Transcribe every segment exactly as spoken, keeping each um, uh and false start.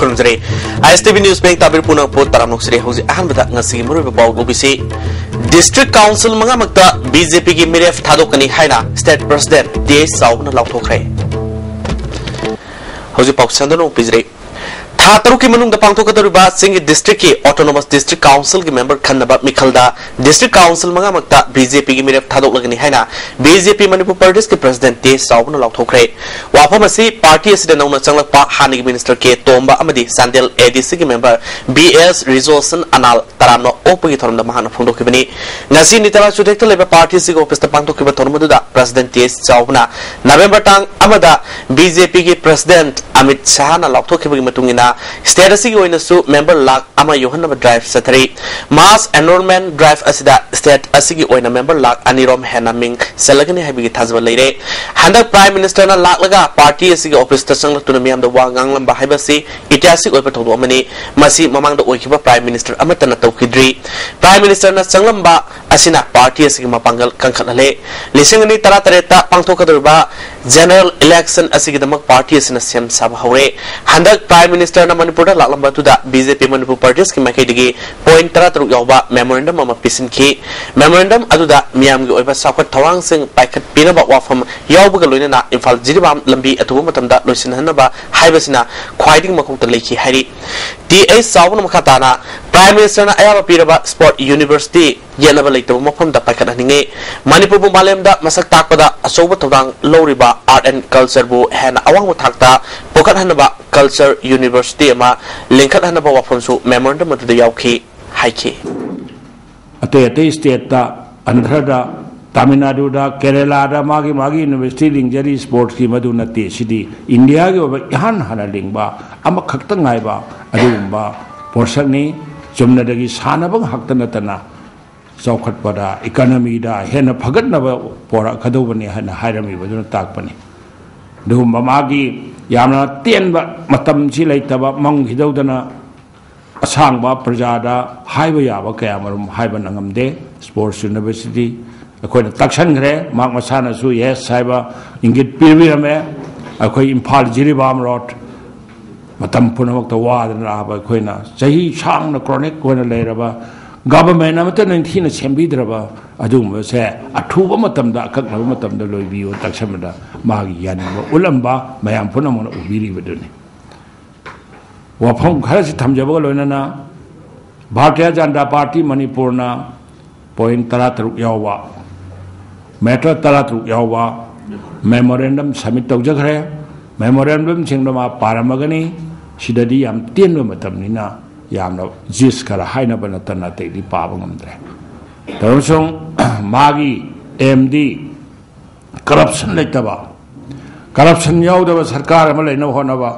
ꯊꯝꯖꯔꯦ꯫ ꯑꯥꯏ ꯑꯦꯁ T V news bank ꯇꯥꯕꯤꯔꯤꯕ ꯄꯨꯝꯅꯃꯛꯄꯨ ꯇꯔꯥꯝꯅ ꯑꯣꯛꯆꯔꯤ꯫ ꯍꯧꯖꯤꯛ ꯑꯍꯥꯟꯕꯗ ꯉꯁꯤꯒꯤ ꯃꯔꯨꯑꯣꯏꯕ ꯄꯥꯎ ꯂꯧꯕꯤꯁꯤ꯫ ꯗꯤꯁꯇ꯭ꯔꯤꯛ ꯀꯥꯎꯟꯁꯤꯜ ꯃꯉꯥꯃꯛꯇ ꯕꯤ ꯖꯦ ꯄꯤꯒꯤ ꯃꯤꯔꯦꯞ ꯊꯥꯗꯣꯛꯀꯅꯤ ꯍꯥꯏꯅ ꯁ꯭ꯇꯦꯠ ꯄ꯭ꯔꯁꯤꯗꯦꯟꯠ ꯇꯤ ꯑꯩꯆ ꯆꯥꯎꯕꯅ ꯂꯥꯎꯊꯣꯛꯈ꯭ꯔꯦ꯫ ꯍꯧꯖꯤꯛ ꯄꯥꯎ ꯁꯟꯗꯣꯛꯅ ꯄꯤꯖꯔꯤ꯫ ꯊꯥ ꯇꯔꯨꯛꯀꯤ ꯃꯅꯨꯡꯗ ꯄꯥꯡꯊꯣꯛꯀꯗꯧꯔꯤꯕ ꯆꯤꯡꯒꯤ ꯗꯤꯁꯇ꯭ꯔꯤꯛꯀꯤ ꯑꯣꯇꯣꯅꯣꯃꯁ ꯗꯤꯁꯇ꯭ꯔꯤꯛ ꯀꯥꯎꯟꯁꯤꯜꯒꯤ ꯃꯦꯝꯕꯔ ꯈꯟꯅꯕ ꯃꯤꯈꯜꯗ ꯗꯤꯁꯇ꯭ꯔꯤꯛ ꯀꯥꯎꯟꯁꯤꯜ ꯃꯉꯥꯃꯛꯇ ꯕꯤ ꯖꯦ ꯄꯤꯒꯤ ꯃꯤꯔꯦꯞ ꯊꯥꯗꯣꯛꯂꯒꯅꯤ ꯍꯥꯏꯅ ꯕꯤ ꯖꯦ ꯄꯤ ꯃꯅꯤꯄꯨꯔ ꯄ꯭ꯔꯗꯦꯁꯀꯤ ꯄ꯭ꯔꯁꯤꯗꯦꯟꯠ ꯇꯤ ꯑꯦꯁ ꯆꯥꯎꯕꯅ ꯂꯥꯎꯊꯣꯛꯈ꯭ꯔꯦ꯫ ꯋꯥꯐꯝ ꯑꯁꯤ ꯄꯥꯔꯇꯤ ꯑꯁꯤꯗ ꯅꯧꯅ ꯆꯪꯂꯛꯄ ꯍꯥꯟꯅꯒꯤ ꯃꯤꯅꯤꯁꯇꯔ ꯀꯦ ꯇꯣꯝꯕ ꯑꯃꯗꯤ ꯆꯥꯟꯗꯦꯜ ꯑꯦ ꯗꯤ ꯁꯤꯒꯤ ꯃꯦꯝꯕꯔ ꯕꯤ ꯑꯦꯁ ꯔꯤꯖꯣꯁꯟ ꯑꯅꯥꯜ ꯇꯔꯥꯝꯅ ꯑꯣꯛꯄꯒꯤ ꯊꯧꯔꯝꯗ ꯃꯍꯥꯛꯅ ꯐꯣꯡꯗꯣꯛꯈꯤꯕꯅꯤ꯫ ꯉꯁꯤ ꯅꯤꯇꯥꯂꯥ ꯆꯨꯊꯦꯛꯇ ꯂꯩꯕ ꯄꯥꯔꯇꯤ ꯑꯁꯤꯒꯤ ꯑꯣꯐꯤꯁꯇ ꯄꯥꯡꯊꯣꯛꯈꯤꯕ ꯊꯧꯔꯝ ꯑꯗꯨꯗ ꯄ꯭ꯔꯁꯤꯗꯦꯟꯠ ꯇꯤ ꯑꯦꯁ ꯆꯥꯎꯕꯅ ꯅꯕꯦꯝꯕꯔ ꯇꯥꯡ ꯑꯃꯗ ꯕꯤ ꯖꯦ ꯄꯤꯒꯤ ꯄ꯭ꯔꯁꯤꯗꯦꯟꯠ ꯑꯃꯤꯠ ꯁꯍꯥꯅ ꯂꯥꯎꯊꯣꯛꯈꯤꯕꯒꯤ ꯃꯇꯨꯡ ꯏꯟꯅ ꯁ꯭ꯇꯦꯠ ꯑꯁꯤꯒꯤ ꯑꯣꯏꯅꯁꯨ ꯃꯦꯝꯕꯔ ꯂꯥꯈ ꯑꯃ ꯌꯧꯍꯟꯅꯕ ꯗ꯭ꯔꯥꯏꯚ ꯆꯠꯊꯔꯤ꯫ ꯃꯥꯁ ꯑꯦꯟꯔꯣꯜꯃꯦꯟꯠ ꯗ꯭ꯔꯥꯏꯚ ꯑꯁꯤꯗ ꯁ꯭ꯇꯦꯠ ꯑꯁꯤꯒꯤ ꯑꯣꯏꯅ ꯃꯦꯝꯕꯔ ꯂꯥꯈ ꯑꯅꯤꯔꯣꯝ ꯍꯦꯟꯅ ꯃꯤꯡ ꯆꯜꯂꯒꯅꯤ ꯍꯥꯏꯕꯒꯤ ꯊꯥꯖꯕ ꯂꯩꯔꯦ꯫ ꯍꯟꯗꯛ ꯄ꯭ꯔꯥꯏꯝ ꯃꯤꯅꯤꯁꯇꯔꯅ ꯂꯥꯛꯂꯒ ꯄꯥꯔꯇꯤ ꯑꯁꯤꯒꯤ ꯑꯣꯐꯤꯁꯇ ꯆꯪꯂꯛꯇꯨꯅ ꯃꯤꯌꯥꯝꯗ ꯋꯥ ꯉꯥꯡꯂꯝꯕ ꯍꯥꯏꯕꯁꯤ ꯏꯇꯤꯍꯥꯁꯤꯛ ꯑꯣꯏꯕ ꯊꯧꯗꯣꯛ ꯑꯃꯅꯤ꯫ ꯃꯁꯤ ꯃꯃꯥꯡꯗ ꯑꯣꯏꯈꯤꯕ ꯄ꯭ꯔꯥꯏꯝ ꯃꯤꯅꯤꯁꯇꯔ ꯑꯃꯠꯇꯅ ꯇꯧꯈꯤꯗ꯭ꯔꯤ꯫ ꯄ꯭ꯔꯥꯏꯝ ꯃꯤꯅꯤꯁꯇꯔꯅ ꯆꯪꯂꯝꯕ ꯑꯁꯤꯅ ꯄꯥꯔꯇꯤ ꯑꯁꯤꯒꯤ ꯃꯄꯥꯡꯒꯜ ꯀꯟꯈꯠꯍꯜꯂꯦ꯫ ꯂꯤꯁꯤꯡ ꯑꯅꯤ ꯇꯔꯥꯇꯔꯦꯠꯇ ꯄꯥꯡꯊꯣꯛꯀꯗꯧꯔꯤꯕ ꯖꯦꯅꯔꯦꯜ ꯏꯂꯦꯛꯁꯟ ꯑꯁꯤꯒꯤꯗꯃꯛ ꯄꯥꯔꯇꯤ ꯑꯁꯤꯅ ꯁꯦꯝ ꯁꯥꯕ ꯍꯧꯔꯦ꯫ ꯍꯟꯗꯛ ꯄ꯭ꯔꯥꯏꯝ ꯃꯤꯅꯤꯁꯇꯔꯅ ꯃꯅꯤꯄꯨꯔꯗ ꯂꯥꯛꯂꯝꯕ ꯑꯗꯨꯗ ꯕꯤ ꯖꯦ ꯄꯤ ꯃꯅꯤꯄꯨꯔ ꯄ꯭ꯔꯗꯦꯁꯀꯤ ꯃꯥꯏꯀꯩꯗꯒꯤ ꯄꯣꯏꯟꯠ ꯇꯔꯥꯇꯔꯨꯛ ꯌꯥꯎꯕ ꯃꯦꯃꯣꯔꯦꯟꯗꯝ ꯑꯃ ꯄꯤꯁꯤꯟꯈꯤ꯫ ꯃꯦꯃꯣꯔꯦꯟꯗꯝ ꯑꯗꯨꯗ ꯃꯤꯌꯥꯝꯒꯤ ꯑꯣꯏꯕ ꯆꯥꯎꯈꯠ ꯊꯧꯔꯥꯡꯁꯤꯡ ꯄꯥꯏꯈꯠꯄꯤꯅꯕ ꯋꯥꯐꯝ ꯌꯥꯎꯕꯒ ꯂꯣꯏꯅꯅ ꯏꯝꯐꯥꯜ ꯖꯤꯔꯤꯕꯥꯝ ꯂꯝꯕꯤ ꯑꯊꯨꯕ ꯃꯇꯝꯗ ꯂꯣꯏꯁꯤꯟꯍꯟꯅꯕ ꯍꯥꯏꯕꯁꯤꯅ ꯈ꯭ꯋꯥꯏꯗꯒꯤ ꯃꯀꯣꯛꯇ ꯂꯩꯈꯤ ꯍꯥꯏꯔꯤ꯫ ꯇꯤ ꯑꯩꯆ ꯆꯥꯎꯕꯅ ꯃꯈꯥ ꯇꯥꯅ ꯄ꯭ꯔꯥꯏꯝ ꯃꯤꯅꯤꯁꯇꯔꯅ ꯑꯌꯥꯕ ꯄꯤꯔꯕ ꯁ꯭ꯄꯣꯔꯠ ꯌꯨꯅꯤꯚꯔꯁꯤꯇꯤ ꯌꯦꯠꯅꯕ ꯂꯩꯇꯕ ꯃꯐꯝꯗ ꯄꯥꯏꯈꯠꯍꯟꯅꯤꯡꯉꯤ꯫ ꯃꯅꯤꯄꯨꯔꯕꯨ ꯃꯥꯂꯦꯝꯗ ꯃꯁꯛ ꯇꯥꯛꯄꯗ ꯑꯆꯧꯕ ꯊꯧꯗꯥꯡ ꯂꯧꯔꯤꯕ ꯑꯥꯔꯠ ꯑꯦꯟ ꯀꯜꯆꯔꯕꯨ ꯍꯦꯟꯅ ꯑꯋꯥꯡꯕ ꯊꯥꯛꯇ ꯄꯨꯈꯠꯍꯟꯅꯕ ꯀꯜꯆꯔ ꯌꯨꯅꯤꯚꯔꯁꯤꯇꯤ ꯑꯃ ꯂꯤꯡꯈꯠꯍꯟꯅꯕ ꯋꯥꯐꯝꯁꯨ ꯃꯦꯃꯣꯔꯦꯟꯗꯝ ꯑꯗꯨꯗ ꯌꯥꯎꯈꯤ ꯍꯥꯏꯈꯤ꯫ ꯑꯇꯩ ꯑꯇꯩ ꯁ꯭ꯇꯦꯠꯇ, ꯑꯟꯙ꯭ꯔꯗ, ꯇꯥꯃꯤꯜ ꯅꯥꯗꯨꯗ, ꯀꯦꯔꯦꯂꯥꯗ ꯃꯥꯒꯤ ꯃꯥꯒꯤ ꯌꯨꯅꯤꯚꯔꯁꯤꯇꯤ ꯂꯤꯡꯖꯔꯤ ꯁ꯭ꯄꯣꯔꯠꯁꯀꯤ꯫ ꯃꯗꯨ ꯅꯠꯇꯦ, ꯁꯤꯗꯤ ꯏꯟꯗꯤꯌꯥꯒꯤ ꯑꯣꯏꯕ ꯏꯍꯥꯟ ꯍꯥꯟꯅ ꯂꯤꯡꯕ ꯑꯃꯈꯛꯇ ꯉꯥꯏꯕ ꯑꯗꯨꯒꯨꯝꯕ ꯄꯣꯠꯁꯛꯅꯤ꯫ ꯆꯨꯝꯅꯗꯒꯤ ꯁꯥꯟꯅꯕ ꯉꯥꯛꯇ ꯅꯠꯇꯅ ꯆꯥꯎꯈꯠꯄꯗ, ꯏꯀꯅꯃꯤꯗ ꯍꯦꯟꯅ ꯐꯒꯠꯅꯕ ꯄꯣꯔꯛꯀꯗꯧꯕꯅꯤ ꯍꯥꯏꯅ ꯍꯥꯏꯔꯝꯃꯤꯕꯗꯨꯅ ꯇꯥꯛꯄꯅꯤ꯫ ꯑꯗꯨꯒꯨꯝꯕ ꯃꯥꯒꯤ ꯌꯥꯝꯅ ꯇꯦꯟꯕ ꯃꯇꯝꯁꯤ ꯂꯩꯇꯕ, ꯃꯝꯈꯤꯗꯧꯗꯅ ꯑꯁꯥꯡꯕ ꯄ꯭ꯔꯖꯥꯗ ꯍꯥꯏꯕ ꯌꯥꯕ ꯀꯌꯥ ꯃꯔꯨꯝ ꯍꯥꯏꯕ ꯅꯪꯉꯝꯗꯦ꯫ ꯁ꯭ꯄꯣꯔꯠꯁ ꯌꯨꯅꯤꯚꯔꯁꯤꯇꯤ ꯑꯩꯈꯣꯏꯅ ꯇꯥꯛꯁꯟꯈ꯭ꯔꯦ꯫ ꯃꯍꯥꯛ ꯃꯁꯥꯅꯁꯨ ꯌꯦꯁ ꯍꯥꯏꯕ ꯏꯪꯒꯤꯠ ꯄꯤꯕꯤꯔꯝꯃꯦ꯫ ꯑꯩꯈꯣꯏ ꯏꯝꯐꯥꯜ ꯖꯤꯔꯤꯕꯥꯝ ꯔꯣꯗ ꯃꯇꯝ ꯄꯨꯝꯅꯃꯛꯇ ꯋꯥꯗꯅ ꯂꯥꯛꯑꯕ ꯑꯩꯈꯣꯏꯅ, ꯆꯍꯤ ꯁꯥꯡꯅ ꯀ꯭ꯔꯣꯅꯤꯛ ꯑꯣꯏꯅ ꯂꯩꯔꯕ, ꯒꯚꯔꯟꯃꯦꯟ ꯑꯃꯠꯇ ꯅꯤꯡꯊꯤꯅ ꯁꯦꯝꯕꯤꯗ꯭ꯔꯕ ꯑꯗꯨꯒꯨꯝꯕꯁꯦ ꯑꯊꯨꯕ ꯃꯇꯝꯗ, ꯑꯀꯛꯅꯕ ꯃꯇꯝꯗ ꯂꯣꯏꯕꯤꯌꯨ ꯇꯛꯁꯟꯕꯗ ꯃꯥꯒꯤ ꯌꯥꯅꯤꯡꯕ ꯎꯠꯂꯝꯕ ꯃꯌꯥꯝ ꯄꯨꯝꯅꯃꯛꯅ ꯎꯕꯤꯔꯤꯕꯗꯨꯅꯤ꯫ ꯋꯥꯐꯝ ꯈꯔꯁꯤ ꯊꯝꯖꯕꯒ ꯂꯣꯏꯅꯅ, ꯚꯥꯔꯇꯤꯌ ꯖꯅꯇꯥ ꯄꯥꯔꯇꯤ ꯃꯅꯤꯄꯨꯔꯅ ꯄꯣꯏꯟ ꯇꯔꯥꯇꯔꯨꯛ ꯌꯥꯎꯕ, ꯃꯦꯇꯔ ꯇꯔꯥꯇꯔꯨꯛ ꯌꯥꯎꯕ ꯃꯦꯃꯣꯔꯦꯟꯗꯝ ꯁꯕꯃꯤꯠ ꯇꯧꯖꯈ꯭ꯔꯦ꯫ ꯃꯦꯃꯣꯔꯦꯟꯗꯝꯁꯤꯡꯗꯣ ꯃꯥ ꯄꯥꯔꯝꯃꯒꯅꯤ꯫ ꯁꯤꯗꯗꯤ ꯌꯥꯝ ꯇꯦꯟꯕ ꯃꯇꯝꯅꯤꯅ ꯌꯥꯝꯅ ꯖꯤꯁ ꯈꯔ ꯍꯥꯏꯅꯕ ꯅꯠꯇꯅ ꯑꯇꯩꯗꯤ ꯄꯥꯕ ꯉꯝꯗ꯭ꯔꯦ꯫ ꯇꯧꯔꯁꯨꯡ ꯃꯥꯒꯤ ꯑꯦꯝꯗꯤ ꯀꯔꯞꯁꯟ ꯂꯩꯇꯕ, ꯀꯔꯞꯁꯟ ꯌꯥꯎꯗꯕ ꯁꯔꯀꯥꯔ ꯑꯃ ꯂꯩꯅꯕ ꯍꯣꯠꯅꯕ꯫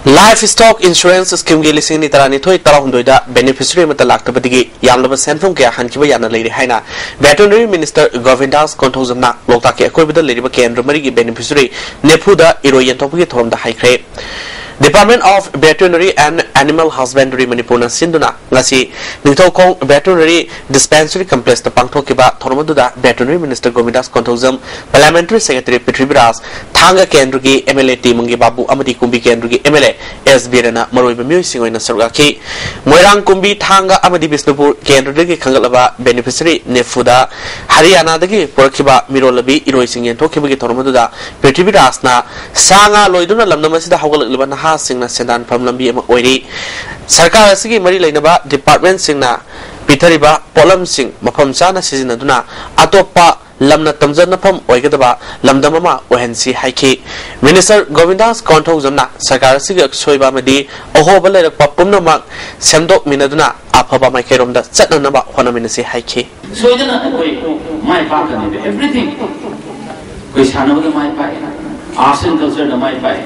ꯂꯥꯏꯐ ꯁ꯭ꯇꯣꯛ ꯏꯟꯁꯨꯔꯦꯟꯁ ꯁ꯭ꯀꯤꯝꯒꯤ ꯂꯤꯁꯤꯡ ꯑꯅꯤ ꯇꯔꯥꯅꯤꯊꯣꯏ ꯇꯔꯥꯍꯨꯝꯗꯣꯏꯗ ꯕꯦꯅꯤꯐꯤꯁꯔꯤ ꯑꯃꯠꯇ ꯂꯥꯛꯇꯕꯗꯒꯤ ꯌꯥꯝꯂꯕ ꯁꯦꯟꯐꯝ ꯀꯌꯥ ꯍꯟꯈꯤꯕ ꯌꯥꯅ ꯂꯩꯔꯦ ꯍꯥꯏꯅ ꯚꯦꯇꯔꯅꯔꯤ ꯃꯤꯅꯤꯁꯇꯔ ꯒꯣꯕꯤꯟꯗꯥꯁ ꯀꯣꯟꯊꯧꯖꯝꯅ ꯂꯣꯛꯇꯥꯛꯀꯤ ꯑꯀꯣꯏꯕꯗ ꯂꯩꯔꯤꯕ ꯀꯦꯟꯗ꯭ꯔ ꯃꯔꯤꯒꯤ ꯕꯦꯅꯤꯐꯤꯁꯔꯤ ꯅꯤꯐꯨꯗ ꯏꯔꯣꯏ ꯌꯦꯟꯊꯣꯛꯄꯒꯤ ꯊꯧꯔꯝꯗ ꯍꯥꯏꯈ꯭ꯔꯦ꯫ Department of Veterinary and Animal Husbandry ꯃꯅꯤꯄꯨꯔꯅ ꯁꯤꯟꯗꯨꯅ ꯉꯁꯤ ꯅꯤꯡꯊꯧꯈꯣꯡ ꯚꯦꯇꯔꯅꯔꯤ ꯗꯤꯁꯄꯦꯟꯁꯔꯤ ꯀꯝꯄ꯭ꯂꯦꯛꯁꯇ ꯄꯥꯡꯊꯣꯛꯈꯤꯕ ꯊꯧꯔꯝ ꯑꯗꯨꯗ ꯚꯦꯇꯔꯅꯔꯤ minister ꯒꯣꯕꯤꯟꯗꯥꯁ Konthoujam, parliamentary secretary Prithviraj, ꯊꯥꯡꯒ ꯀꯦꯟꯗ꯭ꯔꯒꯤ ꯑꯦꯝ ꯑꯦꯜ ꯑꯦ ꯇꯤ ꯃꯪꯒꯤ ꯕꯥꯕꯨ ꯑꯃꯗꯤ ꯀꯨꯝꯕꯤ ꯀꯦꯟꯗ꯭ꯔꯒꯤ ꯑꯦꯝ ꯑꯦꯜ ꯑꯦ ꯑꯦꯁ ꯕꯤꯔꯅ ꯃꯔꯨꯑꯣꯏꯕ ꯃꯤꯑꯣꯏꯁꯤꯡ ꯑꯣꯏꯅ ꯁꯔꯨꯛ ꯌꯥꯈꯤ꯫ ꯃꯣꯏꯔꯥꯡ, ꯀꯨꯝꯕꯤ, ꯊꯥꯡꯒ ꯑꯃꯗꯤ ꯕꯤꯁꯅꯨꯄꯨꯔ ꯀꯦꯟꯗ꯭ꯔꯗꯒꯤ ꯈꯟꯒꯠꯂꯕ ꯕꯦꯅꯤꯐꯤꯁꯔꯤ ꯅꯤꯐꯨꯗ ꯍꯔꯤꯌꯥꯅꯥꯗꯒꯤ ꯄꯨꯔꯛꯈꯤꯕ ꯃꯤꯔꯣꯜꯂꯕꯤ ꯏꯔꯣꯏꯁꯤꯡ ꯌꯦꯟꯊꯣꯛꯈꯤꯕꯒꯤ ꯊꯧꯔꯝ ꯑꯗꯨꯗ ꯄ꯭ꯔꯤꯊꯤꯕꯤꯔꯥꯖꯅ ꯁꯥ ꯉꯥ ꯂꯣꯏꯗꯨꯅ ꯂꯝꯗꯝ ꯑꯁꯤꯗ ꯍꯧꯒꯠꯂꯛꯂꯤꯕ ꯅꯍꯥꯁꯤꯡꯅ ꯁꯦꯟꯗꯥꯟꯐꯝ ꯂꯝꯕꯤ ꯑꯃ ꯑꯣꯏꯔꯤ꯫ ꯁꯔꯀꯥꯔ ꯑꯁꯤꯒꯤ ꯃꯔꯤ ꯂꯩꯅꯕ ꯗꯤꯄꯥꯔꯠꯃꯦꯟꯁꯤꯡꯅ ꯄꯤꯊꯔꯤꯕ ꯄꯣꯠꯂꯝꯁꯤꯡ ꯃꯐꯝ ꯆꯥꯅ ꯁꯤꯖꯤꯟꯅꯗꯨꯅ ꯑꯇꯣꯞꯄ ꯂꯝꯅ ꯇꯝꯖꯅꯐꯝ ꯑꯣꯏꯒꯗꯕ ꯂꯝꯗꯝ ꯑꯃ ꯑꯣꯏꯍꯟꯁꯤ ꯍꯥꯏꯈꯤ꯫ ꯃꯤꯅꯤꯁꯇꯔ ꯒꯣꯕꯤꯟꯗꯥꯁ ꯀꯣꯟꯊꯧꯖꯝꯅ ꯁꯔꯀꯥꯔ ꯑꯁꯤꯒꯤ ꯑꯁꯣꯏꯕ ꯑꯃꯗꯤ ꯑꯍꯣꯕ ꯂꯩꯔꯛꯄ ꯄꯨꯝꯅꯃꯛ ꯁꯦꯝꯗꯣꯛꯃꯤꯟꯅꯗꯨꯅ ꯑꯐꯕ ꯃꯥꯏꯀꯩꯔꯣꯝꯗ ꯆꯠꯅꯅꯕ ꯍꯣꯠꯅꯃꯤꯟꯅꯁꯤ ꯍꯥꯏꯈꯤ꯫ ꯁꯣꯏꯗꯅ ꯑꯩꯈꯣꯏ ꯃꯥꯏ ꯄꯥꯛꯀꯅꯦꯕ, everything꯫ ꯑꯩꯈꯣꯏ ꯁꯥꯟꯅꯕꯗ ꯃꯥꯏ ꯄꯥꯛꯑꯦ, arts and cultureꯗ ꯃꯥꯏ ꯄꯥꯛꯑꯦ,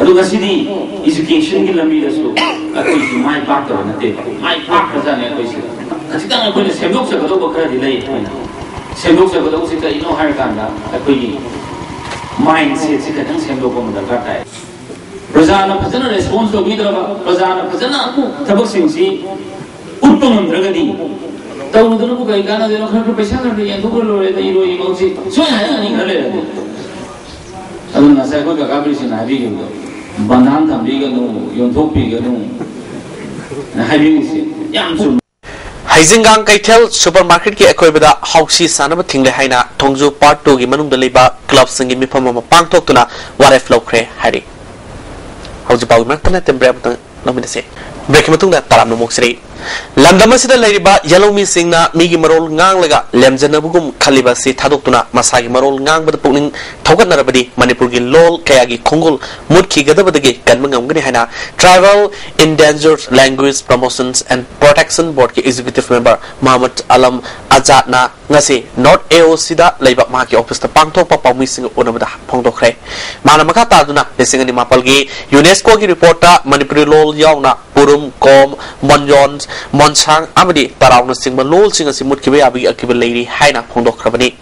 ꯑꯗꯨ ꯉꯁꯤꯗꯤ educationꯒꯤ ꯂꯝꯕꯤꯗꯁꯨ ꯑꯩꯈꯣꯏꯁꯤ ꯃꯥꯏ ꯄꯥꯛꯇꯕ ꯅꯠꯇꯦꯕ, ꯃꯥꯏ ꯄꯥꯛꯈ꯭ꯔꯖꯥꯠꯅꯤ꯫ ꯑꯩꯈꯣꯏꯁꯤ ꯈꯖꯤꯛꯇꯪ ꯑꯩꯈꯣꯏꯅ ꯁꯦꯝꯗꯣꯛꯆꯒꯗꯧꯕ ꯈꯔꯗꯤ ꯂꯩ꯫ ꯑꯩꯈꯣꯏꯅ ꯁꯦꯝꯗꯣꯛꯆꯒꯗꯧꯕꯁꯤ ꯀꯔꯤꯅꯣ ꯍꯥꯏꯔꯀꯥꯟꯗ ꯑꯩꯈꯣꯏꯒꯤ mindsetꯁꯤ ꯈꯤꯇꯪ ꯁꯦꯝꯗꯣꯛꯄ ꯑꯃ ꯗꯔꯀꯥꯔ ꯇꯥꯏ꯫ ꯄ꯭ꯔꯖꯥꯅ ꯐꯖꯅ response ꯇꯧꯕꯤꯗ꯭ꯔꯕ, ꯄ꯭ꯔꯖꯥꯅ ꯐꯖꯅ ꯊꯕꯛꯁꯤꯡꯁꯤ ꯎꯠꯄ ꯉꯝꯗ꯭ꯔꯒꯗꯤ ꯇꯧꯔꯨꯗꯅꯕꯨ ꯀꯔꯤ ꯀꯥꯟꯅꯗꯣꯏꯅꯣ? ꯈꯔ ꯈꯔ ꯄꯩꯁꯥ ꯈꯔ ꯈꯔ ꯌꯦꯟꯊꯣꯛꯈ꯭ꯔ ꯂꯣꯏꯔꯦꯗ, ꯏꯔꯣꯏꯒꯤ ꯃꯍꯨꯠꯁꯤ ꯁꯣꯏ ꯍꯥꯏꯔꯛꯑꯅꯤ ꯈꯔ ꯂꯩꯔꯗꯤ꯫ ꯑꯗꯨꯅ ꯉꯁꯥꯏ ꯑꯩꯈꯣꯏ ꯀꯀꯥ ꯕꯤꯔꯁꯤꯡꯅ ꯍꯥꯏꯕꯤꯈꯤꯕꯗꯣ, ꯕꯟꯙꯥꯟ ꯊꯝꯕꯤꯒꯅꯨ, ꯌꯣꯟꯊꯣꯛꯄꯤꯒꯅꯨ ꯍꯥꯏꯕꯤꯔꯤꯁꯦ ꯌꯥꯝ ꯆꯨꯝꯃꯤ꯫ ꯍꯩꯖꯤꯡꯒꯥꯡ ꯀꯩꯊꯦꯜ ꯁꯨꯄꯔ ꯃꯥꯔꯀꯦꯠꯀꯤ ꯑꯀꯣꯏꯕꯗ ꯍꯥꯎꯁꯤ ꯁꯥꯟꯅꯕ ꯊꯤꯡꯂꯦ ꯍꯥꯏꯅ ꯊꯣꯡꯖꯨ ꯄꯥꯔꯠ ꯇꯨꯒꯤ ꯃꯅꯨꯡꯗ ꯂꯩꯕ ꯀ꯭ꯂꯕꯁꯤꯡꯒꯤ ꯃꯤꯐꯝ ꯑꯃ ꯄꯥꯡꯊꯣꯛꯇꯨꯅ ꯋꯥꯔꯦꯞ ꯂꯧꯈ꯭ꯔꯦ ꯍꯥꯏꯔꯤ꯫ ꯍꯧꯖꯤꯛ ꯐꯥꯎꯒꯤ ꯃꯔꯛꯇ ꯅꯠꯇꯦ, ꯕ꯭ꯔꯦꯛ ꯑꯃꯇꯪ ꯂꯧꯃꯤꯟꯅꯁꯤ꯫ ꯕ꯭ꯔꯦꯛꯀꯤ ꯃꯇꯨꯡꯗ ꯇꯔꯥꯝꯅ ꯑꯃꯨꯛ ꯁꯤꯔꯤ꯫ ꯂꯝꯗꯝ ꯑꯁꯤꯗ ꯂꯩꯔꯤꯕ ꯌꯦꯜꯍꯧꯃꯤꯁꯤꯡꯅ ꯃꯤꯒꯤ ꯃꯔꯣꯜ ꯉꯥꯡꯂꯒ ꯂꯦꯝꯖꯅꯕꯒꯨꯝ ꯈꯜꯂꯤꯕ ꯑꯁꯤ ꯊꯥꯗꯣꯛꯇꯨꯅ ꯃꯁꯥꯒꯤ ꯃꯔꯣꯜ ꯉꯥꯡꯕꯗ ꯄꯨꯛꯅꯤꯡ ꯊꯧꯒꯠꯅꯔꯕꯗꯤ ꯃꯅꯤꯄꯨꯔꯒꯤ ꯂꯣꯜ ꯀꯌꯥꯒꯤ ꯈꯣꯡꯒꯨꯜ ꯃꯨꯠꯈꯤꯒꯗꯕꯗꯒꯤ ꯀꯟꯕ ꯉꯝꯒꯅꯤ ꯍꯥꯏꯅ Tribal Endangered Language Promotions and Protection Boardꯀꯤ Executive Member ꯃꯨꯍꯝꯃꯗ ꯑꯂꯝ ꯑꯖꯥꯗꯅ ꯉꯁꯤ ꯅꯣꯔꯠ ꯑꯦꯑꯣꯁꯤꯗ ꯂꯩꯕ ꯃꯍꯥꯛꯀꯤ ꯑꯣꯐꯤꯁꯇ ꯄꯥꯡꯊꯣꯛꯄ ꯄꯥꯎꯃꯤꯁꯤꯡꯒ ꯎꯅꯕꯗ ꯐꯣꯡꯗꯣꯛꯈ꯭ꯔꯦ꯫ ꯃꯥꯅ ꯃꯈꯥ ꯇꯥꯗꯨꯅ ꯂꯤꯁꯤꯡ ꯑꯅꯤ ꯃꯥꯄꯜꯒꯤ ꯌꯨꯅꯦꯁꯀꯣꯒꯤ ꯔꯤꯄꯣꯔꯠꯇ ꯃꯅꯤꯄꯨꯔꯤ ꯂꯣꯜ ꯌꯥꯎꯅ ꯄꯨꯔꯨꯝ, ꯀꯣꯝ, ꯃꯣꯟꯌꯣꯟ, ꯃꯣꯟꯁꯥꯡ ꯑꯃꯗꯤ ꯇꯔꯥꯎꯅꯆꯤꯡꯕ ꯂꯣꯜꯁꯤꯡ ꯑꯁꯤ ꯃꯨꯠꯈꯤꯕ ꯌꯥꯕꯒꯤ ꯑꯀꯤꯕ ꯂꯩꯔꯤ ꯍꯥꯏꯅ ꯐꯣꯡꯗꯣꯛꯈ꯭ꯔꯕꯅꯤ꯫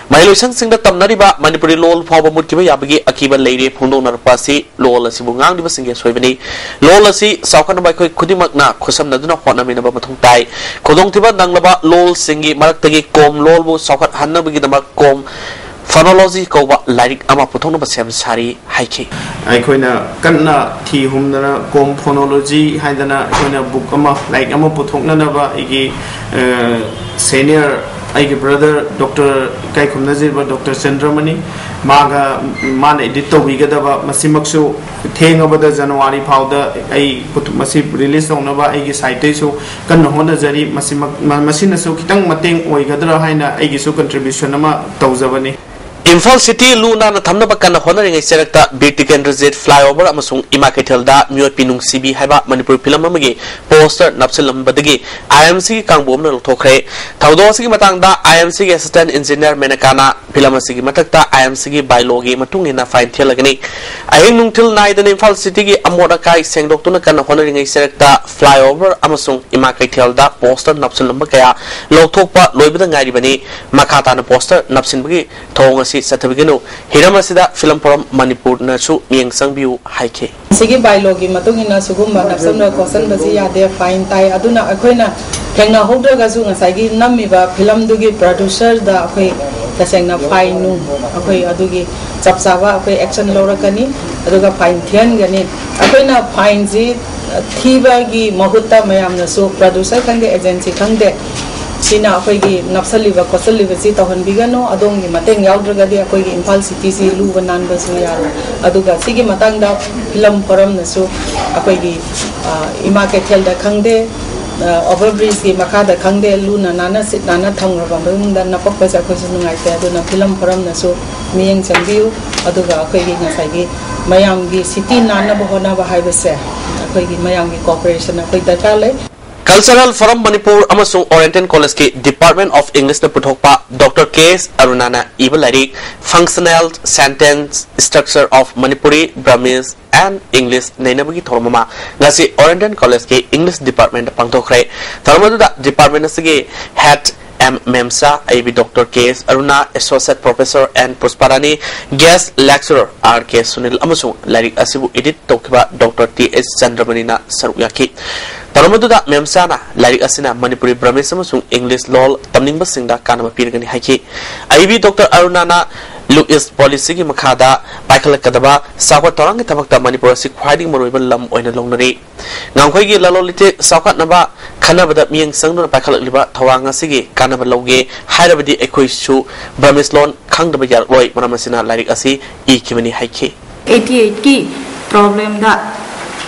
ꯃꯍꯩꯂꯣꯏꯁꯪꯁꯤꯡꯗ ꯇꯝꯅꯔꯤꯕ ꯃꯅꯤꯄꯨꯔꯤ ꯂꯣꯜ ꯐꯥꯎꯕ ꯃꯨꯠꯈꯤꯕ ꯌꯥꯕꯒꯤ ꯑꯀꯤꯕ ꯂꯩꯔꯦ ꯐꯣꯡꯗꯣꯛꯅꯔꯛꯄ ꯑꯁꯤ ꯂꯣꯜ ꯑꯁꯤꯕꯨ ꯉꯥꯡꯂꯤꯕꯁꯤꯡꯒꯤ ꯑꯁꯣꯏꯕꯅꯤ꯫ ꯂꯣꯜ ꯑꯁꯤ ꯆꯥꯎꯈꯠꯅꯕ ꯑꯩꯈꯣꯏ ꯈꯨꯗꯤꯡꯃꯛꯅ ꯈꯨꯠꯁꯝꯅꯗꯨꯅ ꯍꯣꯠꯅꯃꯤꯟꯅꯕ ꯃꯊꯧ ꯇꯥꯏ꯫ ꯈꯨꯗꯣꯡꯊꯤꯕ ꯅꯪꯂꯕ ꯂꯣꯜꯁꯤꯡꯒꯤ ꯃꯔꯛꯇꯒꯤ ꯀꯣꯝ ꯂꯣꯜꯕꯨ ꯆꯥꯎꯈꯠꯍꯟꯅꯕꯒꯤꯗꯃꯛ ꯀꯣꯝ ꯐꯣꯅꯣꯂꯣꯖꯤ ꯀꯧꯕ ꯂꯥꯏꯔꯤꯛ ꯑꯃ ꯄꯨꯊꯣꯛꯅꯕ ꯁꯦꯝ ꯁꯥꯔꯤ ꯍꯥꯏꯈꯤ꯫ ꯑꯩꯈꯣꯏꯅ ꯀꯟꯅ ꯊꯤ ꯍꯨꯝꯗꯅ ꯀꯣꯝ ꯐꯣꯅꯣꯂꯣꯖꯤ ꯍꯥꯏꯗꯅ ꯑꯩꯈꯣꯏꯅ ꯕꯨꯛ ꯑꯃ, ꯂꯥꯏꯔꯤꯛ ꯑꯃ ꯄꯨꯊꯣꯛꯅꯅꯕ ꯑꯩꯒꯤ, ꯑ, ꯁꯦꯅꯤꯌꯔ, ꯑꯩꯒꯤ ꯕ꯭ꯔꯗꯔ ꯗꯣꯛꯇꯔ ꯏꯀꯥꯏ ꯈꯨꯝꯅꯖꯔꯤꯕ ꯗꯣꯛꯇꯔ ꯆꯟꯗ꯭ꯔꯃꯅꯤ, ꯃꯥꯒ, ꯃꯥꯅ ꯏꯗꯤꯠ ꯇꯧꯕꯤꯒꯗꯕ, ꯃꯁꯤꯃꯛꯁꯨ ꯊꯦꯡꯉꯕꯗ ꯖꯅꯋꯥꯔꯤ ꯐꯥꯎꯗ ꯑꯩ ꯄꯨꯊ-, ꯃꯁꯤ ꯔꯤꯂꯤꯁ ꯇꯧꯅꯕ ꯑꯩꯒꯤ ꯁꯥꯏꯠꯇꯩꯁꯨ ꯀꯟꯅ ꯍꯣꯠꯅꯖꯔꯤ꯫ ꯃꯁꯤꯃꯛ, ꯃ-, ꯃꯁꯤꯅꯁꯨ ꯈꯤꯇꯪ ꯃꯇꯦꯡ ꯑꯣꯏꯒꯗ꯭ꯔꯥ ꯍꯥꯏꯅ ꯑꯩꯒꯤꯁꯨ ꯀꯟꯇ꯭ꯔꯤꯕ꯭ꯌꯨꯁꯟ ꯑꯃ ꯇꯧꯖꯕꯅꯤ꯫ ꯏꯝꯐꯥꯜ ꯁꯤꯇꯤ ꯂꯨ ꯅꯥꯟꯅ ꯊꯝꯅꯕ ꯀꯟꯅ ꯍꯣꯠꯅꯔꯤꯉꯩ ꯆꯔꯛꯇ ꯕꯤꯔ ꯇꯤꯀꯦꯟꯗ꯭ꯔꯖꯤꯠ ꯐ꯭ꯂꯥꯏꯑꯣꯚꯔ ꯑꯃꯁꯨꯡ ꯏꯃꯥ ꯀꯩꯊꯦꯜꯗ ꯃꯤꯑꯣꯠꯄꯤ ꯅꯨꯡꯁꯤꯕꯤ ꯍꯥꯏꯕ ꯃꯅꯤꯄꯨꯔꯤ ꯐꯤꯂꯝ ꯑꯃꯒꯤ ꯄꯣꯁꯇꯔ ꯅꯞꯁꯤꯜꯂꯝꯕꯗꯒꯤ ꯑꯥꯏ ꯑꯦꯝ ꯁꯤꯒꯤ ꯀꯥꯡꯕꯨ ꯑꯃꯅ ꯂꯧꯊꯣꯛꯈ꯭ꯔꯦ꯫ ꯊꯧꯗꯣꯛ ꯑꯁꯤꯒꯤ ꯃꯇꯥꯡꯗ ꯑꯥꯏ ꯑꯦꯝ ꯁꯤꯒꯤ ꯑꯦꯁꯤꯁꯇꯦꯟꯠ ꯏꯟꯖꯤꯅꯤꯌꯔ ꯃꯦꯅꯀꯥꯅ ꯐꯤꯂꯝ ꯑꯁꯤꯒꯤ ꯃꯊꯛꯇ ꯑꯥꯏ ꯑꯦꯝ ꯁꯤꯒꯤ ꯕꯥꯏꯂꯣꯒꯤ ꯃꯇꯨꯡ ꯏꯟꯅ ꯐꯥꯏꯟ ꯊꯤꯍꯜꯂꯒꯅꯤ꯫ ꯑꯍꯤꯡ ꯅꯨꯡꯊꯤꯜ ꯅꯥꯏꯗꯅ ꯏꯝꯐꯥꯜ ꯁꯤꯇꯤꯒꯤ ꯑꯃꯣꯠ ꯑꯀꯥꯏ ꯁꯦꯡꯗꯣꯛꯇꯨꯅ ꯀꯟꯅ ꯍꯣꯠꯅꯔꯤꯉꯩ ꯆꯔꯛꯇ ꯐ꯭ꯂꯥꯏꯑꯣꯚꯔ ꯑꯃꯁꯨꯡ ꯏꯃꯥ ꯀꯩꯊꯦꯜꯗ ꯄꯣꯁꯇꯔ ꯅꯞꯁꯤꯜꯂꯝꯕ ꯀꯌꯥ ꯂꯧꯊꯣꯛꯄ ꯂꯣꯏꯕꯗ ꯉꯥꯏꯔꯤꯕꯅꯤ꯫ ꯃꯈꯥ ꯇꯥꯅ ꯄꯣꯁꯇꯔ ꯅꯞꯁꯤꯟꯕꯒꯤ ꯊꯧꯑꯣꯡ ꯑꯁꯤ ꯆꯠꯊꯕꯤꯒꯅꯨ꯫ ꯍꯤꯔꯝ ꯑꯁꯤꯗ ꯐꯤꯂꯝ ꯐꯣꯔꯝ ꯃꯅꯤꯄꯨꯔꯅꯁꯨ ꯃꯤꯠꯌꯦꯡ ꯆꯪꯕꯤꯌꯨ ꯍꯥꯏꯈꯤ꯫ ꯁꯤꯒꯤ ꯕꯥꯏꯂꯣꯒꯤ ꯃꯇꯨꯡ ꯏꯟꯅ ꯁꯤꯒꯨꯝꯕ ꯅꯞꯁꯟꯕ ꯈꯣꯠꯆꯟꯕꯁꯤ ꯌꯥꯗꯦ, ꯐꯥꯏꯟ ꯇꯥꯏ꯫ ꯑꯗꯨꯅ ꯑꯩꯈꯣꯏꯅ ꯊꯦꯡꯅꯍꯧꯗ꯭ꯔꯒꯁꯨ ꯉꯁꯥꯏꯒꯤ ꯅꯝꯃꯤꯕ ꯐꯤꯂꯝꯗꯨꯒꯤ ꯄ꯭ꯔꯣꯗ꯭ꯌꯨꯁꯔꯗ ꯑꯩꯈꯣꯏ ꯇꯁꯦꯡꯅ ꯐꯥꯏꯟ ꯅꯨꯡ ꯑꯩꯈꯣꯏ ꯑꯗꯨꯒꯤ ꯆꯞ ꯆꯥꯕ ꯑꯩꯈꯣꯏ ꯑꯦꯛꯁꯟ ꯂꯧꯔꯛꯀꯅꯤ, ꯑꯗꯨꯒ ꯐꯥꯏꯟ ꯊꯤꯍꯟꯒꯅꯤ꯫ ꯑꯩꯈꯣꯏꯅ ꯐꯥꯏꯟꯁꯤ ꯊꯤꯕꯒꯤ ꯃꯍꯨꯠꯇ ꯃꯌꯥꯝꯅꯁꯨ, ꯄ꯭ꯔꯗ꯭ꯌꯨꯁꯔ ꯈꯪꯗꯦ, ꯑꯦꯖꯦꯟꯁꯤ ꯈꯪꯗꯦ, ꯁꯤꯅ ꯑꯩꯈꯣꯏꯒꯤ ꯅꯞꯁꯜꯂꯤꯕ ꯈꯣꯠꯆꯜꯂꯤꯕꯁꯤ ꯇꯧꯍꯟꯕꯤꯒꯅꯨ꯫ ꯑꯗꯣꯝꯒꯤ ꯃꯇꯦꯡ ꯌꯥꯎꯗ꯭ꯔꯒꯗꯤ ꯑꯩꯈꯣꯏꯒꯤ ꯏꯝꯐꯥꯜ ꯁꯤꯇꯤꯁꯤ ꯂꯨꯕ ꯅꯥꯟꯕꯁꯨ ꯌꯥꯔꯣꯏ꯫ ꯑꯗꯨꯒ ꯁꯤꯒꯤ ꯃꯇꯥꯡꯗ ꯐꯤꯂꯝ ꯐꯣꯔꯝꯅꯁꯨ ꯑꯩꯈꯣꯏꯒꯤ, ꯑ, ꯏꯃꯥ ꯀꯩꯊꯦꯜꯗ ꯈꯪꯗꯦ, ꯑ, ꯑꯣꯚꯔ ꯕ꯭ꯔꯤꯖꯀꯤ ꯃꯈꯥꯗ ꯈꯪꯗꯦ, ꯂꯨꯅ ꯅꯥꯟꯅ ꯁꯤꯠ ꯅꯥꯟꯅ ꯊꯝꯈ꯭ꯔꯕ ꯃꯇꯨꯡꯗ ꯅꯄꯛꯄꯁꯦ ꯑꯩꯈꯣꯏꯁꯨ ꯅꯨꯡꯉꯥꯏꯇꯦ꯫ ꯑꯗꯨꯅ ꯐꯤꯂꯝ ꯐꯣꯔꯝꯅꯁꯨ ꯃꯤꯠꯌꯦꯡ ꯆꯪꯕꯤꯌꯨ꯫ ꯑꯗꯨꯒ ꯑꯩꯈꯣꯏꯒꯤ ꯉꯁꯥꯏꯒꯤ ꯃꯌꯥꯝꯒꯤ ꯁꯤꯇꯤ ꯅꯥꯟꯅꯕ ꯍꯣꯠꯅꯕ ꯍꯥꯏꯕꯁꯦ ꯑꯩꯈꯣꯏꯒꯤ ꯃꯌꯥꯝꯒꯤ ꯀꯣꯑꯣꯄꯔꯦꯁꯟ ꯑꯩꯈꯣꯏ ꯗꯔꯀꯥꯔ ꯂꯩ꯫ Cultural Forum Manipur ꯑꯃꯁꯨꯡ Oriental College ꯀꯤ Department of English ꯅ ꯄꯨꯊꯣꯛꯄ Doctor K S Aruna ꯅ ꯏꯕ ꯂꯥꯏꯔꯤꯛ Functional Sentence Structure of Manipuri, Burmese and English ꯅꯩꯅꯕꯒꯤ ꯊꯧꯔꯝ ꯑꯃ ꯉꯁꯤ Oriental College ꯀꯤ English Department ꯇ ꯄꯥꯡꯊꯣꯛꯈ꯭ꯔꯦ꯫ ꯊꯧꯔꯝ ꯑꯗꯨꯗ department ꯑꯁꯤꯒꯤ head M ꯃꯦꯝꯁꯥ, ꯑꯏꯕꯤ Doctor K S Aruna, Associate Professor N Pushparani, Guest Lecturer R K Sunil ꯑꯃꯁꯨꯡ ꯂꯥꯏꯔꯤꯛ ꯑꯁꯤꯕꯨ edit ꯇꯧꯈꯤꯕ Doctor T H ꯆꯟꯗ꯭ꯔꯃꯅꯤꯅ ꯁꯔꯨꯛ ꯌꯥꯈꯤ꯫ ꯊꯧꯔꯝ ꯑꯗꯨꯗ ꯃꯦꯝꯁꯥꯅ ꯂꯥꯏꯔꯤꯛ ꯑꯁꯤꯅ ꯃꯅꯤꯄꯨꯔꯤ, ꯕ꯭ꯔꯃꯤꯁ ꯑꯃꯁꯨꯡ ꯏꯪꯂꯤꯁ ꯂꯣꯜ ꯇꯝꯅꯤꯡꯕꯁꯤꯡꯗ ꯀꯥꯟꯅꯕ ꯄꯤꯔꯒꯅꯤ ꯍꯥꯏꯈꯤ꯫ ꯑꯏꯕꯤ Doctor Aruna ꯅ Look East Policy ꯒꯤ ꯃꯈꯥꯗ ꯄꯥꯏꯈꯠꯂꯛꯀꯗꯕ ꯆꯥꯎꯈꯠ ꯊꯧꯔꯥꯡꯒꯤ ꯊꯕꯛꯇ ꯃꯅꯤꯄꯨꯔ ꯑꯁꯤ ꯈ꯭ꯋꯥꯏꯗꯒꯤ ꯃꯔꯨꯑꯣꯏꯕ ꯂꯝ ꯑꯣꯏꯅ ꯂꯧꯅꯔꯤ꯫ ꯉꯥꯡꯈꯣꯏꯒꯤ ꯂꯂꯣꯟ ꯏꯇꯤꯛ ꯆꯥꯎꯈꯠꯅꯕ ꯈꯟꯅꯕꯗ ꯃꯤꯠꯌꯦꯡ ꯆꯪꯗꯨꯅ ꯄꯥꯏꯈꯠꯂꯛꯂꯤꯕ ꯊꯧꯔꯥꯡ ꯑꯁꯤꯒꯤ ꯀꯥꯟꯅꯕ ꯂꯧꯒꯦ ꯍꯥꯏꯔꯕꯗꯤ ꯑꯩꯈꯣꯏꯁꯨ ꯕ꯭ꯔꯃꯤꯁ ꯂꯣꯟ ꯈꯪꯗꯕ ꯌꯥꯔꯛꯂꯣꯏ꯫ ꯃꯔꯝ ꯑꯁꯤꯅ ꯂꯥꯏꯔꯤꯛ ꯑꯁꯤ ꯏꯈꯤꯕꯅꯤ ꯍꯥꯏꯈꯤ꯫ Eighty eight ꯀꯤ problem ꯗ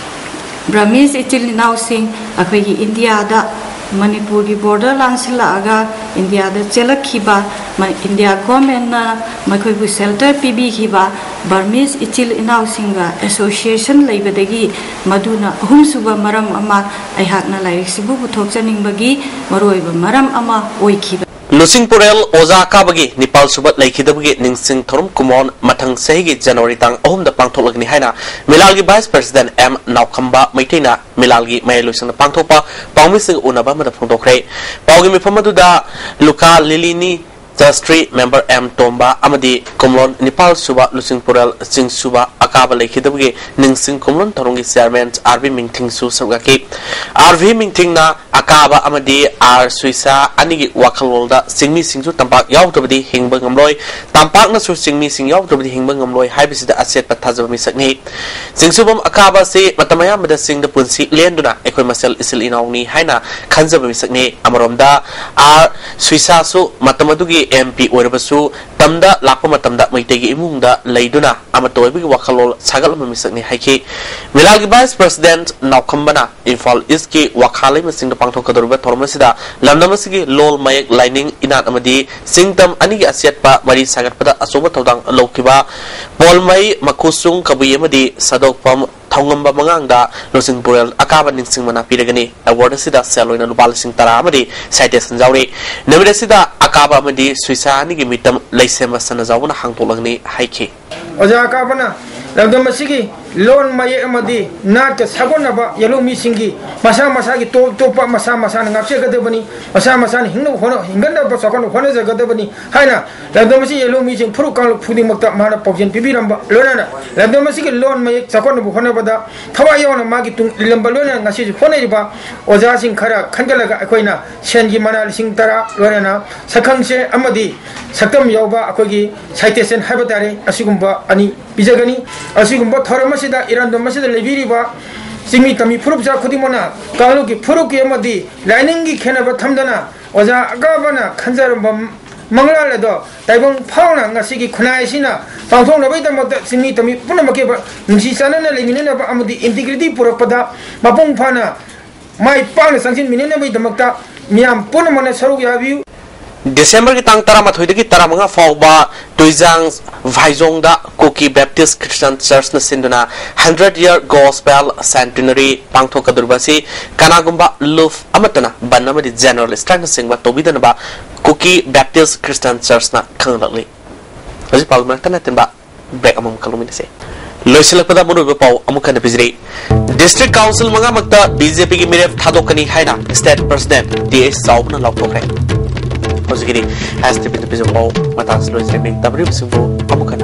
ꯕ꯭ꯔꯃꯤꯁ ꯏꯆꯤꯜ ꯏꯅꯥꯎꯁꯤꯡ ꯑꯩꯈꯣꯏꯒꯤ ꯏꯟꯗꯤꯌꯥꯗ, ꯃꯅꯤꯄꯨꯔꯒꯤ border ꯂꯥꯟꯁꯤꯜꯂꯛꯑꯒ ꯏꯟꯗꯤꯌꯥꯗ ꯆꯦꯜꯂꯛꯈꯤꯕ, ꯃ-, ꯏꯟꯗꯤꯌꯥ government ꯅ ꯃꯈꯣꯏꯕꯨ shelter ꯄꯤꯕꯤꯈꯤꯕ ꯕꯔꯃꯤꯁ ꯏꯆꯤꯜ ꯏꯅꯥꯎꯁꯤꯡꯒ association ꯂꯩꯕꯗꯒꯤ ꯃꯗꯨꯅ ꯑꯍꯨꯝꯁꯨꯕ ꯃꯔꯝ ꯑꯃ ꯑꯩꯍꯥꯛꯅ ꯂꯥꯏꯔꯤꯛꯁꯤꯕꯨ ꯄꯨꯊꯣꯛꯆꯅꯤꯡꯕꯒꯤ ꯃꯔꯨꯑꯣꯏꯕ ꯃꯔꯝ ꯑꯃ ꯑꯣꯏꯈꯤꯕ꯫ ꯂꯨꯆꯤꯡꯄꯨꯔꯦꯜ ꯑꯣꯖꯥ ꯀꯥꯕꯒꯤ ꯅꯤꯄꯥꯜ ꯁꯨꯕ ꯂꯩꯈꯤꯗꯕꯒꯤ ꯅꯤꯡꯁꯤꯡ ꯊꯧꯔꯝ ꯀꯨꯝꯑꯣꯟ ꯃꯊꯪ ꯆꯍꯤꯒꯤ January ꯇꯥꯡ ꯑꯍꯨꯝꯗ ꯄꯥꯡꯊꯣꯛꯂꯒꯅꯤ ꯍꯥꯏꯅ ꯃꯤꯂꯥꯜꯒꯤ Vice President M ꯅꯥꯎꯈꯝꯕ ꯃꯩꯇꯩꯅ ꯃꯤꯂꯥꯜꯒꯤ ꯃꯌꯥꯏꯂꯣꯏꯁꯪꯗ ꯄꯥꯡꯊꯣꯛꯄ ꯄꯥꯎꯃꯤꯁꯤꯡꯒ ꯎꯅꯕ ꯑꯃꯗ ꯐꯣꯡꯗꯣꯛꯈ꯭ꯔꯦ꯫ ꯄꯥꯎꯒꯤ ꯃꯤꯐꯝ ꯑꯗꯨꯗ Luka ꯂꯤꯂꯤꯅꯤ Trustee member M Tomba ꯑꯃꯗꯤ ꯀꯨꯝꯂꯣꯟ ꯅꯤꯄꯥꯜ ꯁꯨꯕ ꯂꯨꯆꯤꯡꯄꯨꯔꯦꯜ ꯆꯤꯡꯁꯨꯕ ꯑꯀꯥꯕ ꯂꯩꯈꯤꯗꯕꯒꯤ ꯅꯤꯡꯁꯤꯡ ꯈꯨꯝꯂꯣꯟ ꯊꯧꯔꯝꯒꯤ chairman R V ꯃꯤꯡꯊꯤꯡꯁꯨ ꯁꯔꯨꯛ ꯌꯥꯈꯤ꯫ R V ꯃꯤꯡꯊꯤꯡꯅ ꯑꯀꯥꯕ ꯑꯃꯗꯤ R ꯁꯨꯏꯁꯥ ꯑꯅꯤꯒꯤ ꯋꯥꯈꯜꯂꯣꯟꯗ ꯆꯤꯡꯃꯤꯁꯤꯡꯁꯨ ꯇꯝꯄꯥꯛ ꯌꯥꯎꯗ꯭ꯔꯕꯗꯤ ꯍꯤꯡꯕ ꯉꯝꯂꯣꯏ, ꯇꯝꯄꯥꯛꯅꯁꯨ ꯆꯤꯡꯃꯤꯁꯤꯡ ꯌꯥꯎꯗ꯭ꯔꯕꯗꯤ ꯍꯤꯡꯕ ꯉꯝꯂꯣꯏ ꯍꯥꯏꯕꯁꯤꯗ ꯑꯆꯦꯠꯄ ꯊꯥꯖꯕ ꯃꯤꯁꯛꯅꯤ꯫ ꯆꯤꯡꯁꯨꯕꯝ ꯑꯀꯥꯕ ꯑꯁꯤ ꯃꯇꯝ ꯑꯌꯥꯝꯕꯗ ꯆꯤꯡꯗ ꯄꯨꯟꯁꯤ ꯂꯦꯟꯗꯨꯅ ꯑꯩꯈꯣꯏ ꯃꯁꯦꯜ ꯏꯆꯤꯜ ꯏꯅꯥꯎꯅꯤ ꯍꯥꯏꯅ ꯈꯟꯖꯕ ꯃꯤꯁꯛꯅꯤ꯫ ꯑꯃꯔꯣꯝꯗ R ꯁꯨꯏꯁꯥꯁꯨ ꯃꯇꯝ ꯑꯗꯨꯒꯤ M P ꯑꯣꯏꯔꯕꯁꯨ ꯇꯝꯗ ꯂꯥꯛꯄ ꯃꯇꯝꯗ ꯃꯩꯇꯩꯒꯤ ꯏꯃꯨꯡꯗ ꯂꯩꯗꯨꯅ ꯑꯃꯠꯇ ꯑꯣꯏꯕꯒꯤ ꯋꯥꯈꯜꯂꯣꯟ ꯁꯥꯒꯠꯂꯝꯕ ꯃꯤꯁꯛꯅꯤ ꯍꯥꯏꯈꯤ꯫ ꯃꯤꯂꯥꯜꯒꯤ vice president ꯅꯥꯎꯈꯝꯕꯅ ꯏꯝꯐꯥꯜ East ꯀꯤ ꯋꯥꯈꯥ ꯂꯩꯃꯁꯤꯡꯗ ꯄꯥꯡꯊꯣꯛꯀꯗꯧꯔꯤꯕ ꯊꯧꯔꯝ ꯑꯁꯤꯗ ꯂꯝꯗꯝ ꯑꯁꯤꯒꯤ ꯂꯣꯜ, ꯃꯌꯦꯛ, ꯂꯥꯏꯅꯤꯡ, ꯏꯅꯥꯠ ꯑꯃꯗꯤ ꯆꯤꯡꯇꯝ ꯑꯅꯤꯒꯤ ꯑꯆꯦꯠꯄ ꯃꯔꯤ ꯁꯥꯒꯠꯄꯗ ꯑꯆꯧꯕ ꯊꯧꯗꯥꯡ ꯂꯧꯈꯤꯕ ꯄꯣꯜꯃꯩ ꯃꯈꯨꯁꯨꯡ ꯀꯕꯨꯏ ꯑꯃꯗꯤ ꯁꯥꯗꯣꯛꯐꯝ ꯊꯧꯉꯝꯕ ꯃꯉꯥꯡꯗ ꯂꯨꯆꯤꯡꯄꯨꯔꯦꯜ ꯑꯀꯥꯕ ꯅꯤꯡꯁꯤꯡ ꯃꯅꯥ ꯄꯤꯔꯒꯅꯤ꯫ Award ꯑꯁꯤꯗ ꯁꯦꯜ ꯑꯣꯏꯅ ꯂꯨꯄꯥ ꯂꯤꯁꯤꯡ ꯇꯔꯥ ꯑꯃꯗꯤ citation ꯌꯥꯎꯔꯤ꯫ ꯅꯨꯃꯤꯠ ꯑꯁꯤꯗ ꯑꯀꯥꯕ ꯑꯃꯗꯤ ꯁꯨꯏꯁꯥ ꯑꯅꯤꯒꯤ ꯃꯤꯇꯝ ꯂꯩꯁꯦꯝꯕ ꯁꯅꯥꯖꯥꯎꯕꯅ ꯍꯥꯡꯗꯣꯛꯂꯒꯅꯤ ꯍꯥꯏꯈꯤ꯫ ꯑꯣꯖꯥ ꯑꯀꯥꯕꯅ ꯂꯝꯗꯝ ꯑꯁꯤꯒꯤ ꯂꯣꯟ, ꯃꯌꯦꯛ ꯑꯃꯗꯤ ꯅꯥꯠꯀ ꯁꯥꯒꯣꯟꯅꯕ ꯌꯦꯜꯍꯧꯃꯤꯁꯤꯡꯒꯤ ꯃꯁꯥ ꯃꯁꯥꯒꯤ ꯇꯣꯞ ꯇꯣꯞꯄ ꯃꯁꯥ ꯃꯁꯥꯅ ꯉꯥꯛꯆꯒꯗꯕꯅꯤ, ꯃꯁꯥ ꯃꯁꯥꯅ ꯍꯤꯡꯅꯕ ꯍꯣꯠꯅ-, ꯍꯤꯡꯒꯠꯅꯕ ꯆꯥꯎꯈꯠꯅꯕ ꯍꯣꯠꯅꯖꯒꯗꯕꯅꯤ ꯍꯥꯏꯅ ꯂꯝꯗꯝ ꯑꯁꯤ ꯌꯦꯜꯍꯧꯃꯤꯁꯤꯡ ꯐꯨꯔꯨꯞ ꯀꯥꯡꯂꯨꯞ ꯈꯨꯗꯤꯡꯃꯛꯇ ꯃꯍꯥꯛꯅ ꯄꯥꯎꯖꯦꯜ ꯄꯤꯕꯤꯔꯝꯕ ꯂꯣꯏꯅꯅ ꯂꯝꯗꯝ ꯑꯁꯤꯒꯤ ꯂꯣꯟ, ꯃꯌꯦꯛ ꯆꯥꯎꯈꯠꯅꯕ ꯍꯣꯠꯅꯕꯗ ꯊꯋꯥꯏ ꯌꯥꯎꯅ ꯃꯥꯒꯤ ꯇꯨꯡ ꯏꯜꯂꯝꯕ ꯂꯣꯏꯅꯅ ꯉꯁꯤꯁꯨ ꯍꯣꯠꯅꯔꯤꯕ ꯑꯣꯖꯥꯁꯤꯡ ꯈꯔ ꯈꯟꯒꯠꯂꯒ ꯑꯩꯈꯣꯏꯅ ꯁꯦꯜꯒꯤ ꯃꯅꯥ ꯂꯤꯁꯤꯡ ꯇꯔꯥ ꯂꯣꯏꯅꯅ ꯁꯛꯈꯪꯆꯦ ꯑꯃꯗꯤ ꯁꯛꯇꯝ ꯌꯥꯎꯕ ꯑꯩꯈꯣꯏꯒꯤ citation ꯍꯥꯏꯕ ꯇꯥꯔꯦ, ꯑꯁꯤꯒꯨꯝꯕ ꯑꯅꯤ ꯄꯤꯖꯒꯅꯤ꯫ ꯑꯁꯤꯒꯨꯝꯕ ꯊꯧꯔꯝ ꯑꯁꯤꯗ ꯏꯔꯝꯗꯝ ꯑꯁꯤꯗ ꯂꯩꯕꯤꯔꯤꯕ ꯆꯤꯡꯃꯤ ꯇꯝꯃꯤ ꯐꯨꯔꯨꯞ ꯆꯥ ꯈꯨꯗꯤꯡꯃꯛꯅ ꯀꯥꯡꯂꯨꯞꯀꯤ ꯐꯨꯔꯨꯞꯀꯤ ꯑꯃꯗꯤ ꯂꯥꯏꯅꯤꯡꯒꯤ ꯈꯦꯠꯅꯕ ꯊꯝꯗꯅ ꯑꯣꯖꯥ ꯑꯀꯥꯕꯅ ꯈꯟꯖꯔꯝꯕ ꯃꯪꯂꯥꯟ ꯑꯗꯣ ꯇꯥꯏꯕꯪ ꯐꯥꯎꯅ ꯉꯁꯤꯒꯤ ꯈꯨꯟꯅꯥꯏ ꯑꯁꯤꯅ ꯄꯥꯡꯊꯣꯛꯅꯕꯒꯤꯗꯃꯛꯇ ꯆꯤꯡꯃꯤ ꯇꯝꯃꯤ ꯄꯨꯝꯅꯃꯛꯀꯤ ꯅꯨꯡꯁꯤ ꯆꯥꯟꯅꯅ ꯂꯩꯃꯤꯟꯅꯅꯕ ꯑꯃꯗꯤ integrity ꯄꯨꯔꯛꯄꯗ ꯃꯄꯨꯡ ꯐꯥꯅ ꯃꯥꯏ ꯄꯥꯛꯅ ꯆꯪꯁꯤꯟꯃꯤꯟꯅꯅꯕꯒꯤꯗꯃꯛꯇ ꯃꯤꯌꯥꯝ ꯄꯨꯝꯅꯃꯛꯅ ꯁꯔꯨꯛ ꯌꯥꯕꯤꯌꯨ꯫ ꯗꯤꯁꯦꯝꯕꯔꯒꯤ ꯇꯥꯡ ꯇꯔꯥꯃꯥꯊꯣꯏꯗꯒꯤ ꯇꯔꯥꯃꯉꯥ ꯐꯥꯎꯕ ꯇꯨꯏꯖꯥꯡ ꯚꯥꯏꯖꯣꯡꯗ ꯀꯨꯀꯤ ꯕꯦꯞꯇꯤꯁ ꯈ꯭ꯔꯤꯁꯇꯤꯌꯥꯟ ꯆꯔꯆꯅ ꯁꯤꯟꯗꯨꯅ hundred year gospel centenary ꯄꯥꯡꯊꯣꯛꯀꯗꯧꯔꯤꯕ ꯑꯁꯤ ꯀꯅꯥꯒꯨꯝꯕ ꯂꯨꯞ ꯑꯃꯠꯇꯅ ꯕꯟ ꯑꯃꯗꯤ general strikeꯅꯆꯤꯡꯕ ꯇꯧꯕꯤꯗꯅꯕ ꯀꯨꯀꯤ ꯕꯦꯞꯇꯤꯁ ꯈ꯭ꯔꯤꯁꯇꯤꯌꯥꯟ ꯆꯔꯆꯅ ꯈꯪꯍꯜꯂꯛꯂꯤ꯫ ꯍꯧꯖꯤꯛ ꯄꯥꯎꯒꯤ ꯃꯔꯛꯇ ꯅꯠꯇꯤꯟꯕ break ꯑꯃꯃꯨꯛ ꯂꯧꯃꯤꯟꯅꯁꯦ꯫ ꯂꯣꯏꯁꯤꯜꯂꯛꯄꯗ ꯃꯔꯨꯑꯣꯏꯕ ꯄꯥꯎ ꯑꯃꯨꯛ ꯍꯟꯅ ꯄꯤꯖꯔꯤ꯫ District Council ꯃꯉꯥꯃꯛꯇ BJPꯒꯤ ꯃꯤꯔꯦꯞ ꯊꯥꯗꯣꯛꯀꯅꯤ ꯍꯥꯏꯅ State President ꯇꯤ ꯑꯩꯆ ꯆꯥꯎꯕꯅ ꯂꯥꯎꯊꯣꯛꯈ꯭ꯔꯦ꯫ ꯍꯧꯖꯤꯛꯀꯤꯗꯤ ꯍꯥꯏꯁ ꯇꯤꯕꯤꯗ ꯄꯤꯖꯕ ꯃꯇꯥꯡꯁꯤ ꯂꯣꯏꯖꯔꯦ꯫ ꯇꯥꯕꯤꯔꯤꯕꯁꯤꯡꯕꯨ ꯑꯃꯨꯛ ꯍꯟꯅ